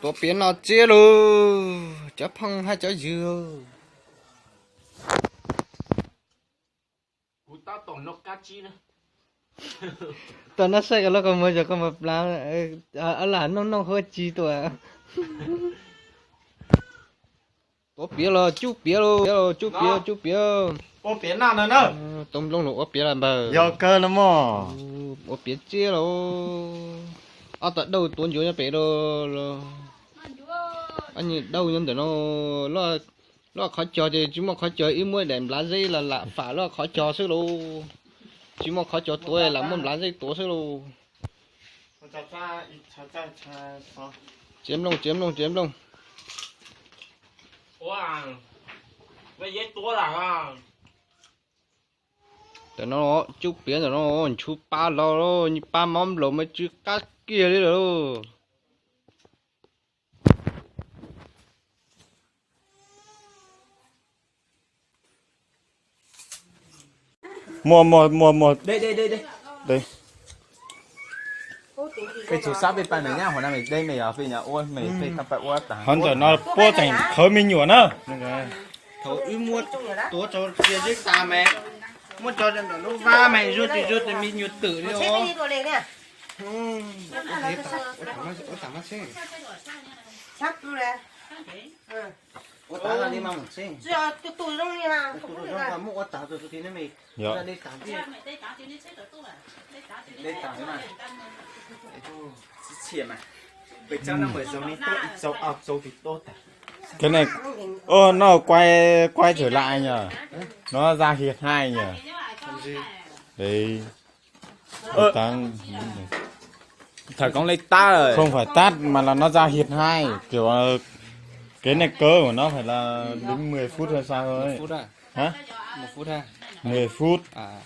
Tuav piav no tsiab lauj, cov phooj hab cov ywg. Tau no saib koj lub koj muag yog koj mas plav, lam nooj nooj huab tsis tuaj. Tuav piav los cub piav lauj, cub piav, cub piav. Ua piav naj no na. Toob nplooj los ua piav los npawg. Yog kawg no mog. Ua piav tsiab lauj. Ob tag dauj tuav ncuav nyob pem lauj. Ob nyuag dauj nyob ntawm no. Loj qhov cos ces tsis muaj qhov cos, ib muab daim nplav zeb los lam fam loj qhov cos xwb lauj. Tsis muaj qhov cos tuav lam muab nplav zeb tuav xwb lauj. Txiav nplooj, txiav nplooj, txiav nplooj. Ntawm no cub piav ntawm no nchuv pa los, pab mob nplaum mas tsw qab kiag li lawm lauj. Muaj, muaj, muaj, muaj. Peb txhua sab peb pais mem nyab hov na mem deb mem yog peb nyab ua mem peb tau pais ua tas. Hov ntawm no puab tseem qhawv me nyuam na. Thaum wb muab tuav tso txias zeb tas mas muab tso rau ntawm lub vab mas zuag tsis zuag tes me nyuam twm li os. Ua tas li mas mus tseeb. Tus zoo muab ua tas tus tus ti ne me. Yog. Dej tas mas. Txhia mas. Peb txhab no mas zoo li tuaj ib txau ob txau twb tuaj tas. Cái này, ô, nó quay, quay trở lại nhỉ? Nó ra hiện hai nhỉ? Đấy. Ơ. Tao, thời con lấy tát rồi. Không phải tát mà là nó ra hiện hai. Kiểu, ờ, cái này cớ của nó phải là đúng mười phút hay sao thôi. Một phút à? Hả? Một phút ha. Mười phút. À.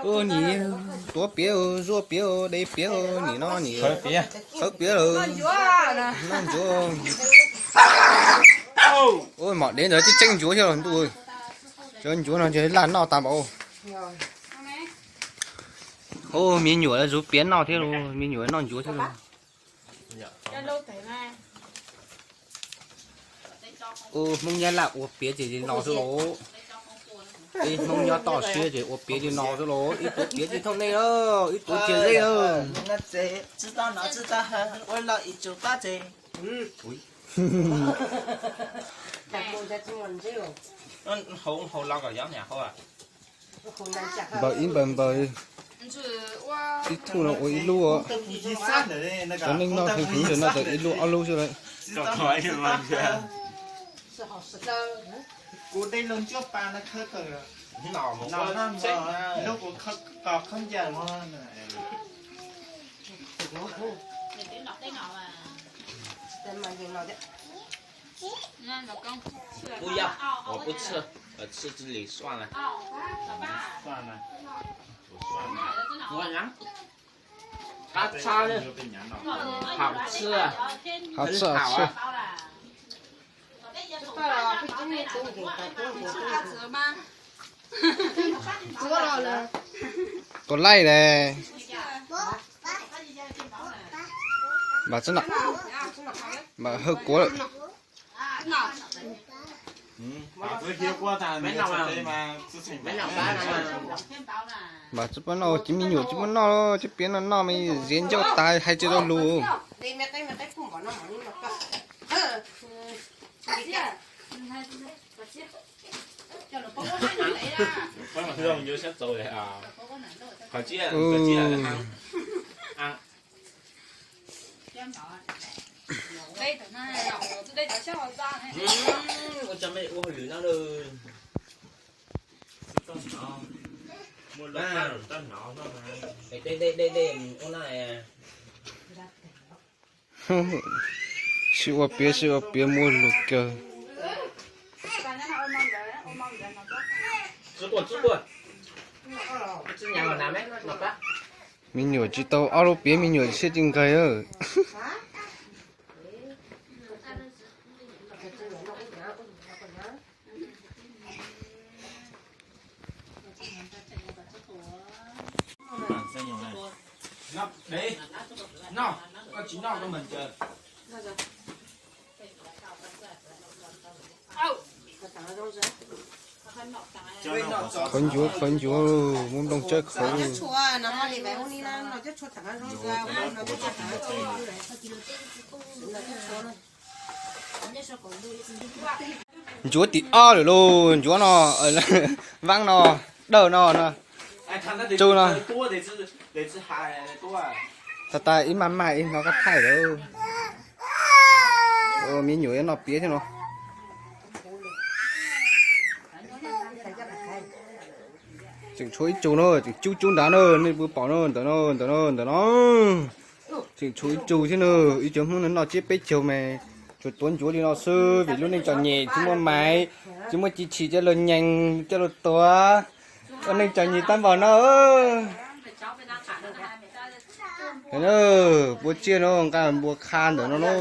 Ua nim tuav piav, zuaj piav, de piav, nim no nim qhawv piav, qhawv piav lawm. Noj ncuav. Ua mom dev ntawd tseem tseem ncuav thiab los ntuj. Cov ncuav no ces laj noj tas npaum. Ua me nyuam zuv piav noj thiab los, me nyuam noj ncuav thiab los. Ua Hmoob Nyab Laj ua piav ces li no xwb los. Ib Hmoob nyob toj siab ces ua piav li no xwb los. Ib tuav piav tsis thooj nej, ib tuav txias zeb. Npaws ib npaws npaws. Ib tug no ua ib lub. Cov neeg noj heev heev ntawm no txawm ib lub ob lub xwb lawm. Ua yog, ua pub txhawj, txhawj txhawj li suaj na. Qab tshaj li. Haum txhawj. Haum txhawj, haum txhawj. Tus laij ne. Npam txwb no. Npam hawj kuav lawm. Npam txwb pab noj, cov me nyuam tsis pub noj, cov piav no noj me ziav ncauj tas hais tsis tau lus. Sib ua piav, sib ua piav muaj lus kawg. Me nyuam tsis tau ob lub piav, me nyuam siab tsis nqig. Qhov ncuav, qhov ncuav, muab nplooj tsawb qhov. Ncuav tim ob lawm lauj, ncuav no, vaab no, dawj no, tsuj no. Tag tas ib maj maj ib hnov qab thaij lawm. Me nyuam yuav noj piav thiab no. Tseem tshuav ib tug no, tseem cub cub nrad na, nej puas pom no, ntawm no, ntawm no, ntawm no. Tseem tshuav ib tug thiab na, ib cov Hmoob no noj tsiab peb caug mas tsuas tuav ncuav li no xwb vim lub neej txom nyem tsis muaj maiv, tsis muaj ci tshis coj los nyees coj los tuav. Ua neej txom nyem tag npaum no. Npua tsiaj no nqaij npua qha ntawm no na.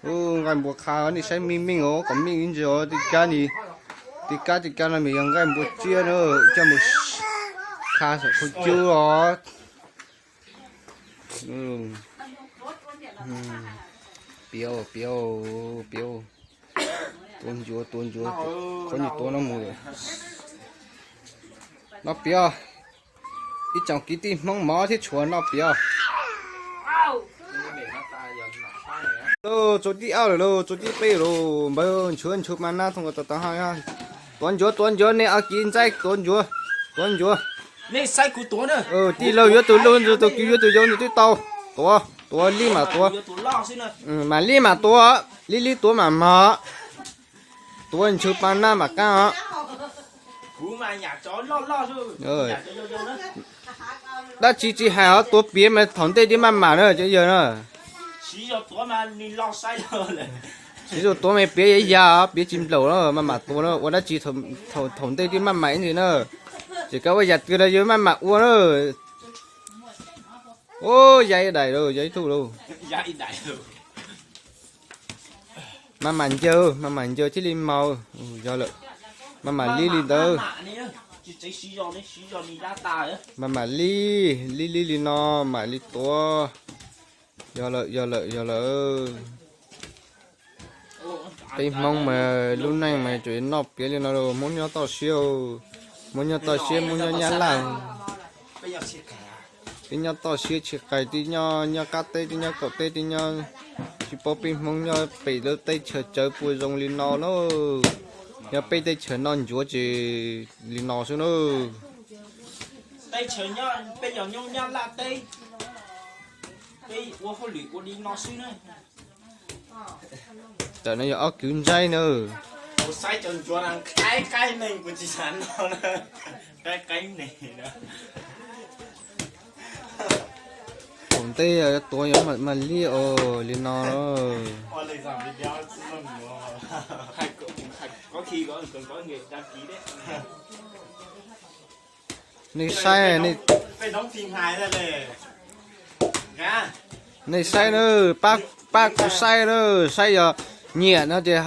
Nqaij npua qha nej saib meej meej os, kom meej ib ntsis os, tej kab ni, tej kab tej kab no mas yog nqaij npua tsiaj na, coj mus qha saum khau cub os. Piav piav piav, tuav ncuav tuav ncuav, qhov nyuag tuav no mus. Noj piav, ib tsoom kwv tij Hmoob mov thiab tshua noj piav. Lauj, txua tib ab lawm lauj, txua tib peb lawm, npawg ntshuav ntshuav mas nab thooj ko tau tau ha. Tuav ncuav tuav ncuav, nej ob kwv ntxaib tuav ncuav, tuav ncuav. Tij laug yuav tus laug, tus kwv yuav tus yau, nws twb tau. Tuav, tuav li mam tuav, mam li mam tuav, li li tuav mam mog. Tuav ntshuav pa nab mam qab os. Dab tsi tsis hais hov, tuav piav mas thaum ntej twb maj mam na cov yawg na. Siv zog tuav mas piav yav yas, piav tsis nplaum na, maj mam tuav na, ua dab tsi thaum ntej twb maj mam ib ntsis na. Ces koj ua yam twg los yog maj mam ua na. Ub, ya ib daim lauj, ya ib tug lauj. Maj mam ncaws, maj mam ncaws thiaj li maus. Yog lawm, maj mam li li ntawd. Maj mam li, li li li no mam li tuav. Yog lawm, yog lawm, yog lawm. Peb Hmoob mas lub neej mas tsuas noj piav li no lauj, Hmoob nyob toj siab, Hmoob nyob toj siab, Hmoob nyob Nyab Laj. Twb nyob toj siab tsis qais, twb nyob, nyob qab teb, twb nyob kaum teb, twb nyob, tsis paub peb Hmoob nyob pem lub teb chaws tsawv puas zoo li no lauj. Yog peb teb chaws noj ncuav ces li no xwb na. Teb chaws, peb yog nyob Nyab Laj teb, peb ua hauj lwm ua li no xwb na. Ntawm no yog ob kwv ntxaib na. Kuv saib cov ncuav no qaib qaib neeg, kuv tsis xav noj na. Qaib qaib neeg na. Thaum ntej tuav yog mas li os, li no. Nej saib, nej saib na, pab kuv saib na, saib yog nyiam no ces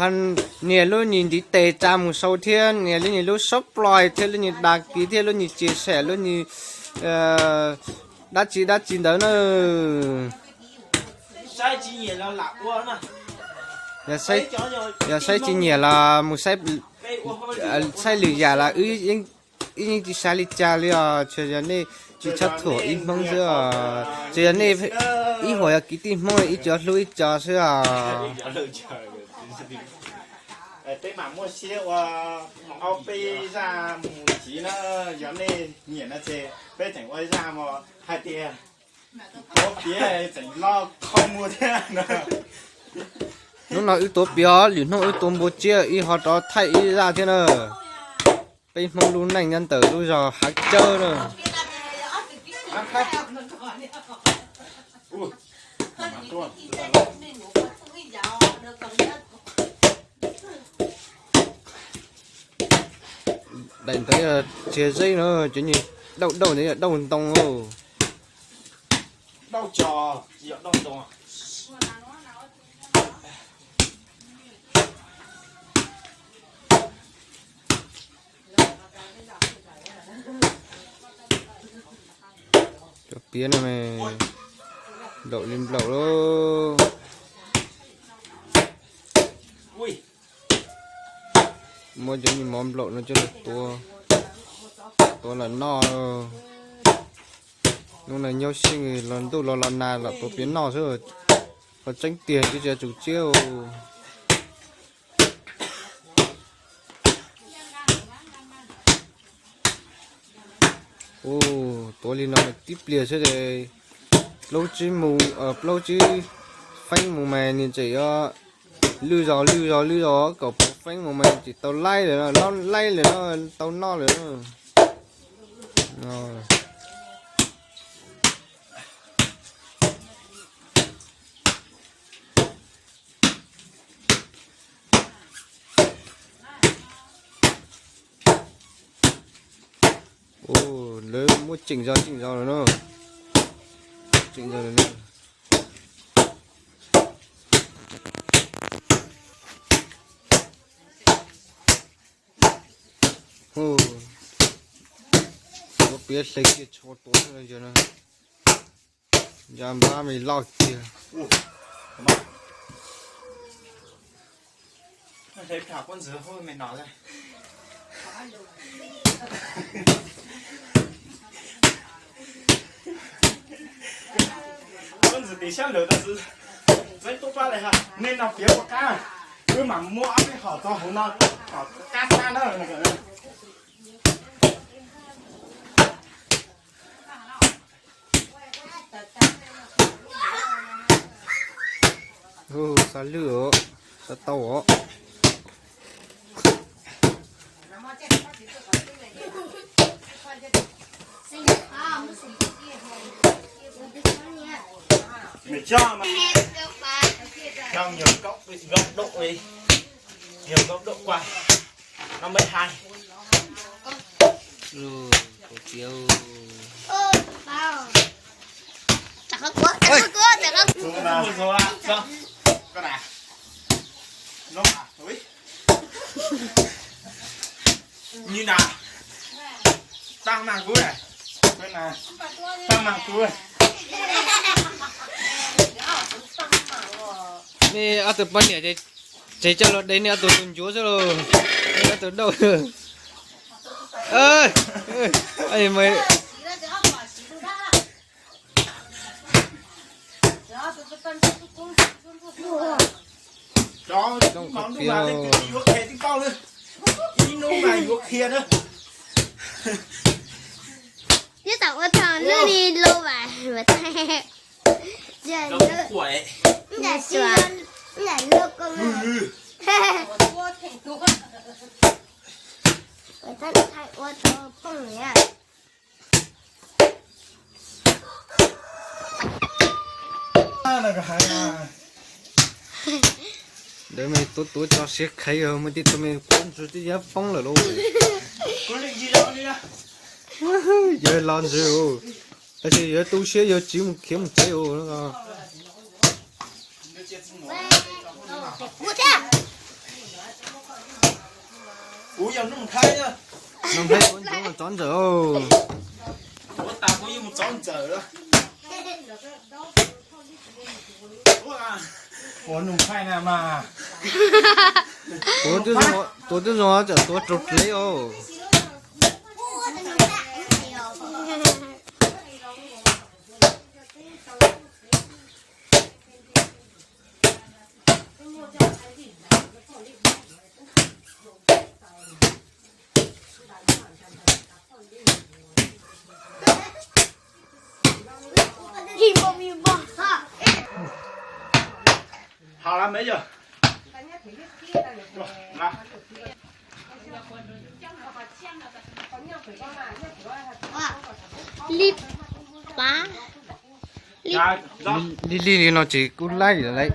nias lub nyuag ntiv tes tsa mus sau thiab, nias lub nyuag lub subscribe thiab, lub nyuag đăng ký thiab, lub nyuag chia sẻ, lub nyuag dab tsi dab tsi ntawd na. Yog saib tsis nyiam los mus saib lwm yam los wb yeej tsis xav li cas li os, tsuas yog nej tsis txhob thuam ib Hmoob xwb os, tsuas yog nej ib huam yog kwv tij Hmoob ib co hlub ib co xwb os. Peb mam muaj siab ua ob peb zaj mus tiv na, yog nej nyiam no ces peb tseem ua zaj mus hais tias tuav piav tseem loj qhov muag thiab no. Hnub no wb tuav piav, lwm hnub wb tuav npua tsiab, wb ho rov thaij ib zaj thiab na. Peb Hmoob lub neej nyob ntawm lub zos Hav Cawb na. Daim ntawd yog txiag zeb no, cov nyuag dauj dauj ntawd yog dauj ntoo. Cov piav no mas Nplaum li nplaum lauj. Muab cov me mov nplaum no coj los tua, tua los noj. Hnub no nyob xij los ntuj los los nag los tua piav noj xwb. Qhov tseeb tiag twb tsis tsum tsiab. Ua, tuav li no tib pliag xwb ces plaub tsib mus, plaub tsib feeb mus mas nws tseem yuav lwj zog lwj zog lwj zog kom puv feeb mus mas tsis tau laib lawm no, laib lawm no, tau noj lawm. Lawv muab tseem zog tseem zog lawm na. Tseem zog lawm na. Tuav piav hle kiag tsho tuav no. Yog npab me loj tiag. Koj ntxim tiv siab lawm tab sis txeeb tub pab li ha, nej no piav ua qab, wb mam muab ob peb hom txog hauv no kom qab qab na. Xa lwj os, xa tau os. Nws coj mas, coj nhiều gốc, gốc đậu đi, nhiều gốc đậu qua, nó mới hay. Ui, hổ tiếu. Ôi. Ui. Ui. Ui. Ui. Như nào? Tăng màng cuối này. Quên này. Tăng màng cuối. Nej ob tug poj niam ces tsev coj los de nej ob tug tus ncuav xwb lauj. Nej ob tug dauj. Cov ib mov ntuj mas leej twg yuav qhia tsis paub na. Ib hnub mas yuav qhia na. Twb tau ua tau lwj li lauj vas. Nram suav, nram lub ko. Ua tau phooj ywg. Ntawd mas tuav tuav tso siab kheev, mas tib tug me kuab ntsus twb yab poob lawm lauj. Yawg los ntxwg, tab sis yawg tu siab yawg tsiv mus khiav mus tsev os. Kuv yog Nuj Nplhaib, Nuj Nplhaib kuv ntsuav tsov ntxawm. Ua tas kuv yeej mus tsov ntxawm. Ua Nuj Nplhaib na mas. Tuav twb zoo, tuav twb zoo tsam tuav raug dlev os. Hos lawm me yog. Li pab, li li li no ces kuj laij lawm lauj.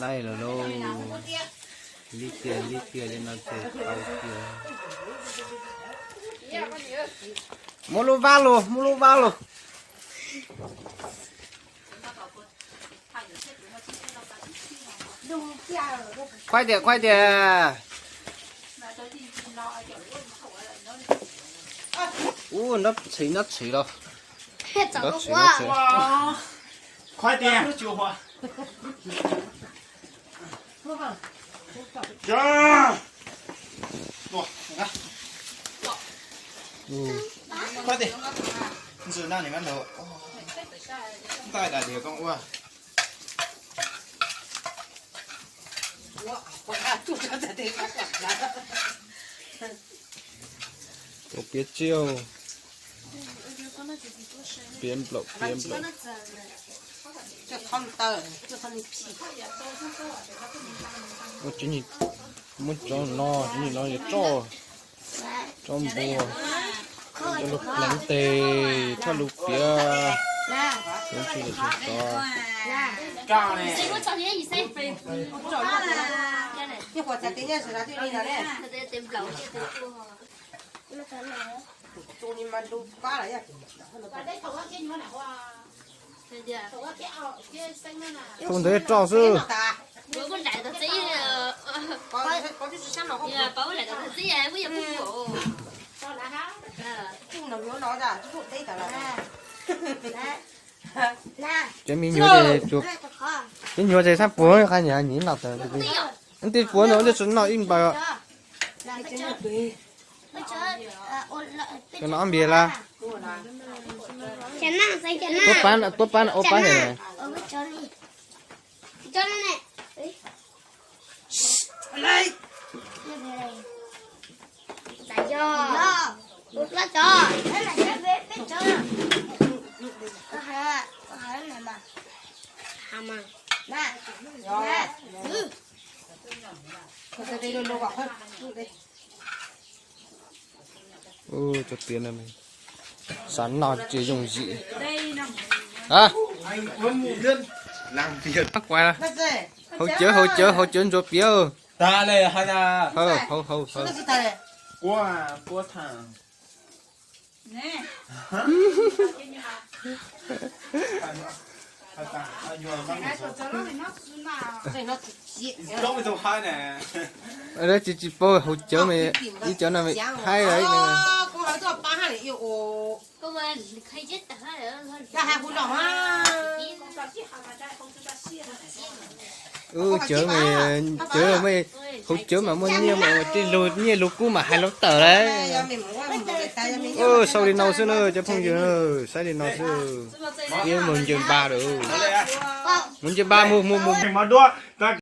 Laij lawm lauj. Li tiag li tiag li no ces tau tiag. Muab lub vab los, muab lub vab los. Khoai tias, khoai tias. Ub, nrab txhim, nrab txhim los. Nrab txhim, nrab txhim. Khoai tias. Khoai tias. Ntxwg na, nim no ntaus. Ntaus daim diav koj ua. Ua piav tsiaj, piav nplaum, piav nplaum. Muab cov no, cov no yuav roj, roj npua, coj lug pleev tes, coj lug piav. Tus ntawd roj xwb. Cov me nyuam, cov nyuam ces sab puag qha nyam nyam noj tawm. Ntij puav no ntij tsuas noj ib npaws. Cov no ob npias lawm. Tuab pab, tuab pab ua pab hais. Ub, cov tiav no xav noj tsis yooj yim. Hauv cawv, hauv cawv, hauv cawv ntsuag piav. Tsis, tsis paub hauv cawv mas ib cov no mas haib lawm. Ub, cawv mas, cawv mas, hauv cawv mas muaj nyiaj mas ua tij lug nyiaj lug kub mas hais lub tawm lawm. Ub, sau li no xwb na cov phooj ywg, saib li no xwb. Ib moog ncaws npas lawm. Moog ncaws npas, moog, moog, moog.